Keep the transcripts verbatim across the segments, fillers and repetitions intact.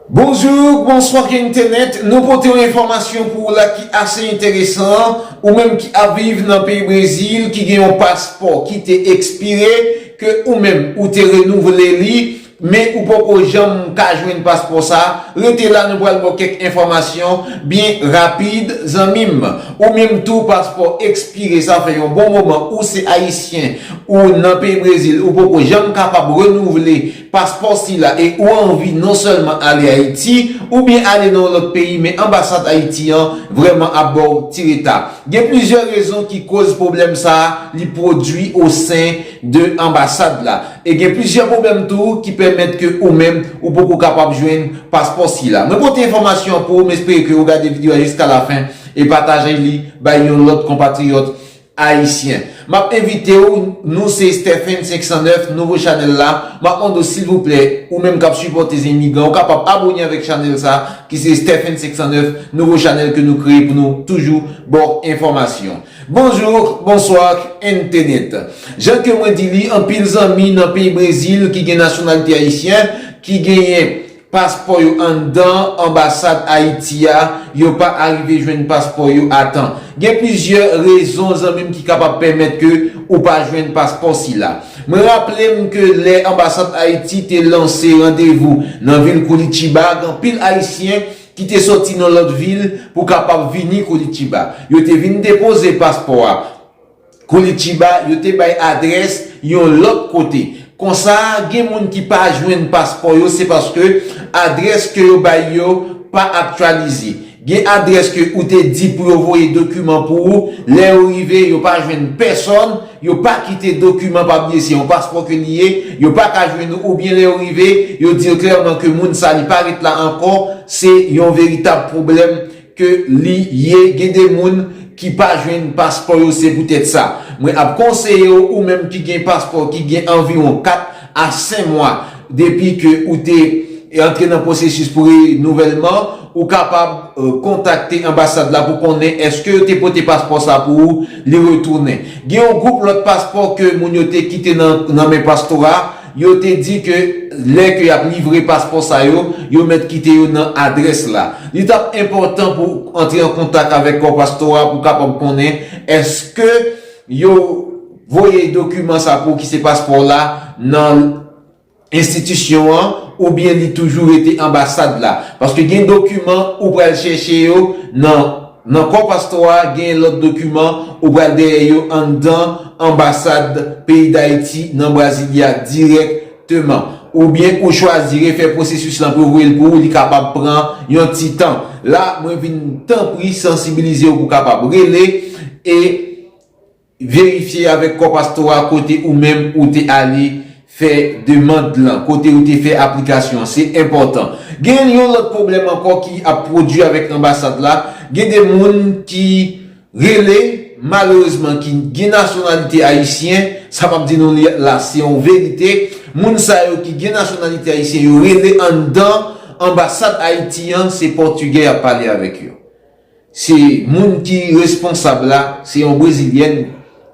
Bonjou, bonswa ak entènèt. Nou pote yon enfòmasyon pou ou la ki ase enteresan. Ou menm ki ap viv nan peyi Brezil, ki gen yon paspò ki te ekspire, ke ou menm ou te renouvle li, men ou poko janm ka jwenn paspò sa, rete la, nou pral ba w kèk enfòmasyon byen rapid, zanmi m. Ou menm tou, paspò ekspire, sa fè yon bon moman ou se ayisyen, ou nan peyi Brezil, ou poko janm kapab renouvle paspò sila e ou anvi non sèlman ale Ayiti, oubyen ale nan yon lòt peyi, men anbasad Ayiti an vrèman ap ba w ti reta. Gen plizyè rezon ki koz pwoblèm sa a, li pwodui o sen de anbasad la. E gen plizyè pwoblèm tou ki pèmèt ke ou menm ou poko kapab jwenn paspò sila. Mwen pote enfòmasyon pou ou, m espere ke ou gade videyo a jiska lafen e pataje li bay yon lòt konpatriyòt ayisyen. M ap envite w, nou se Stephen senk san nèf, nouvo chanèl la. M ap mande w silvouplè, ou menm k ap sipòte Zen Imigran, ou kapab abòne avèk chanèl sa, ki se Stephen senk san nèf, nouvo chanèl ke nou kreye pou nou toujou ba w enfòmasyon. Bonjou, bonswa, entènèt. Jan ke mwen di li, anpil zanmi nan peyi Brezil ki gen nasyonalite ayisyen, ki genyen paspò yo anndan anbasad Ayiti a, yo pa arive jwenn paspò yo a tan. Gen plizyè rezon, zanmi m, ki kapab pèmèt ke ou pa jwenn paspò sila. Mwen raple m ke lè anbasad Ayiti te lanse randevou nan vil Curitiba, gen anpil ayisyen ki te sòti nan lòt vil pou kapab vini Curitiba. Yo te vin depoze paspò a Curitiba, yo te bay adrès yon lòt kote. Konsa, gen moun ki pa jwenn paspò yo, se paske adrès ke yo bay yo pa aktyalize. Gen adrès ke ou te di pou yo voye dokiman pou ou, lè yo rive, yo pa jwenn pèsòn, yo pa kite dokiman, pa bliye se yon paspò ke li ye, yo pa ka jwenn ou, oubyen lè yo rive, yo di yo klèman ke moun sa li pa ret la ankò, se yon veritab pwoblèm ke li ye. Gen de moun ki pa jwenn paspò yo, se poutèt sa. Mwen ap konseye w, ou menm ki gen paspò ki gen anviwon kat a senk mwa depi ke ou te antre nan pwosesis pou renouvèlman, ou kapab, euh, kontakte anbasad la pou konnen èske yo te pote paspò sa pou ou, li retounen. Gen yon gwoup lòt paspò ke moun yo te kite nan, nan men pastora, yo te di ke lè ke y ap livre paspò sa yo, yo mèt kite yo nan adrès la. Li t ap enpòtan pou antre an kontak avèk kò pastora pou kapab konnen èske yo voye dokiman sa pou ou ki se paspò la nan enstitisyon an, oubyen li toujou rete anbasad la. Paske gen dokiman ou pral chèche yo nan, nan kò pastora, gen lòt dokiman ou pral dèyè yo anndan anbasad peyi Dayiti nan Brasilia dirèkteman. Oubyen ou chwazi refè pwosesis lan pou yo voye l pou ou, li kapab pran yon ti tan. La, mwen vin tanpri sansibilize w pou w kapab rele e verifye avèk kò pastora kote ou menm ou te ale fè demann lan, kote ou te fè aplikasyon an. Se enpòtan. Gen yon lòt pwoblèm ankò ki ap pwodui avèk anbasad la. Gen de moun ki rele, malerezman, ki gen nasyonalite ayisyen, sa m ap di nou li la, se yon verite. Moun sa yo ki gen nasyonalite ayisyen, yo rele anndan anbasad Ayiti an, se pòtigè y ap pale avèk yo. Se moun ki responsab la, se yon brezilyèn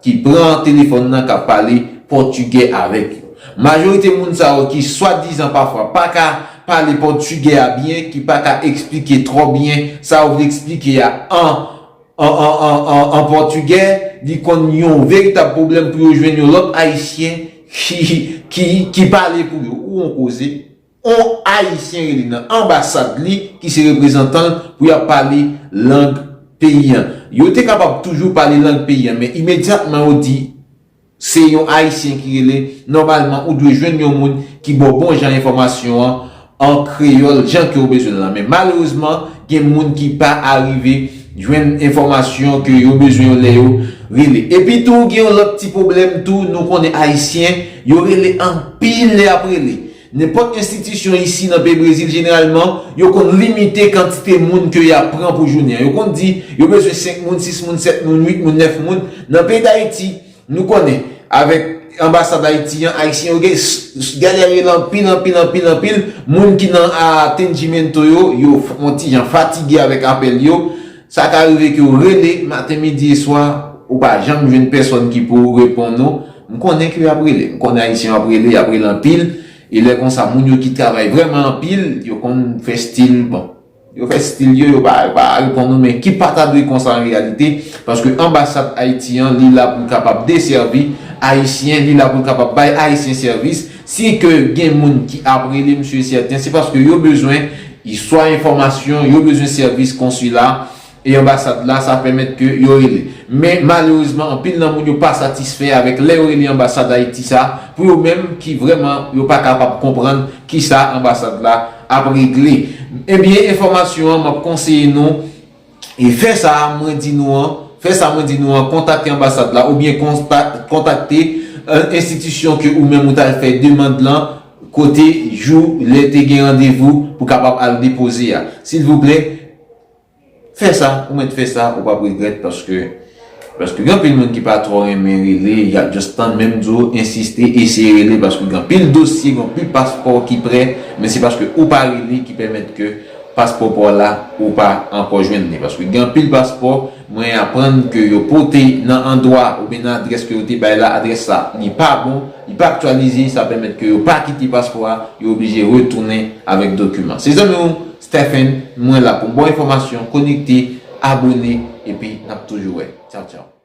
ki pran telefòn nan, k ap pale pòtigè avèk yo. Majorite moun sa yo ki swadizan pafwa pa ka pale pòtigè a byen, ki pa ka eksplike twò byen sa yo vle eksplike a an, an, an, an, an, an pòtigè, li konn yon veritab pwoblèm pou yo jwenn yon lòt ayisyen ki, ki, ki pale pou yo. Ou on koze, on ayisyen rele nan anbasad li, ki se reprezantan l, pou y ap pale lang peyi an. Yo te kapab toujou pale lang peyi an, men imedyatman yo di, se yon ayisyen ki rele, nòmalman ou dwe jwenn yon moun ki ba w bon jan enfòmasyon an, an kreyòl, jan ke w bezwen l lan. Men malerezman, gen moun ki pa arive jwenn enfòmasyon ke yo bezwen yo lè yo rele. Epi tou, gen yon lòt ti pwoblèm tou, nou konnen ayisyen, yo rele anpil lè y ap rele. Nenpòt enstitisyon isi nan peyi Brezil, jeneralman, yo konn limite kantite moun ke y ap pran pou jounen an. Yo konn di, yo bezwen senk moun, sis moun, sèt moun, uit moun, nèf moun. Nan peyi Dayiti, nou konnen, avèk anbasad Ayiti an, ayisyen yo gen, s-, s-, galère anpil, anpil, anpil, anpil. Moun ki nan atendimento yo, yo f-, yon ti jan fatige avèk apèl yo. Sa ka rive ke yo rele maten, midi e swa, ou pa janm jwenn pèsòn ki pou reponn ou. M konnen ke y ap rele. M konnen ayisyen yo ap rele, y ap rele anpil. E lè konsa, moun yo ki travay vrèman anpil, yo konn fè stil, bon, yo fè stil yo, yo pa, yo pa reponn nou, men ki pa ta dwe konsa an reyalite, paske anbasad Ayiti an, li la pou l kapab desèvi Ayisyen, li la pou l kapab bay Ayisyen sèvis. Si ke gen moun ki ap rele, m si e sèten, se paske yo bezwen, swa enfòmasyon, yo bezwen sèvis konsila, e anbasad la, sa pèmèt ke yo rele. Men malerezman, anpil nan moun yo pa satisfè avèk lè yo rele anbasad Ayiti sa, pou yo menm ki vrèman yo pa kapab konprann kisa anbasad la ap regle. Ebyen, enfòmasyon an, m ap konseye nou, e fè sa mwen di nou an, fè sa mwen di nou an, kontakte anbasad la oubyen kontak-, kontakte, euh, enstitisyon ke ou menm ou t al fè demann lan, kote jou lè te gen randevou pou kapab al depoze a. Silvouplè, fè sa, ou mèt fè sa, ou p ap regrèt, paske, paske gen anpil moun ki pa twò renmen rele, y ap just tann, menm di w, ensiste, eseye rele, paske gen anpil dosye, gen anpil paspò ki prè, men se paske ou pa rele ki pèmèt ke paspò pa w la, ou pa ankò jwenn li. Paske gen anpil paspò, mwen aprann ke yo pote nan andwa oubyen nan adrès ke yo te bay la, adrès sa, li pa bon, li pa aktyalize, sa pèmèt ke yo pa kite paspò a, yo oblije retounen avèk dokiman. Se zanmi w, Stephen, mwen la pou m ba w enfòmasyon, konekte, abone, epi n ap toujou wè. Tchaw, tchaw.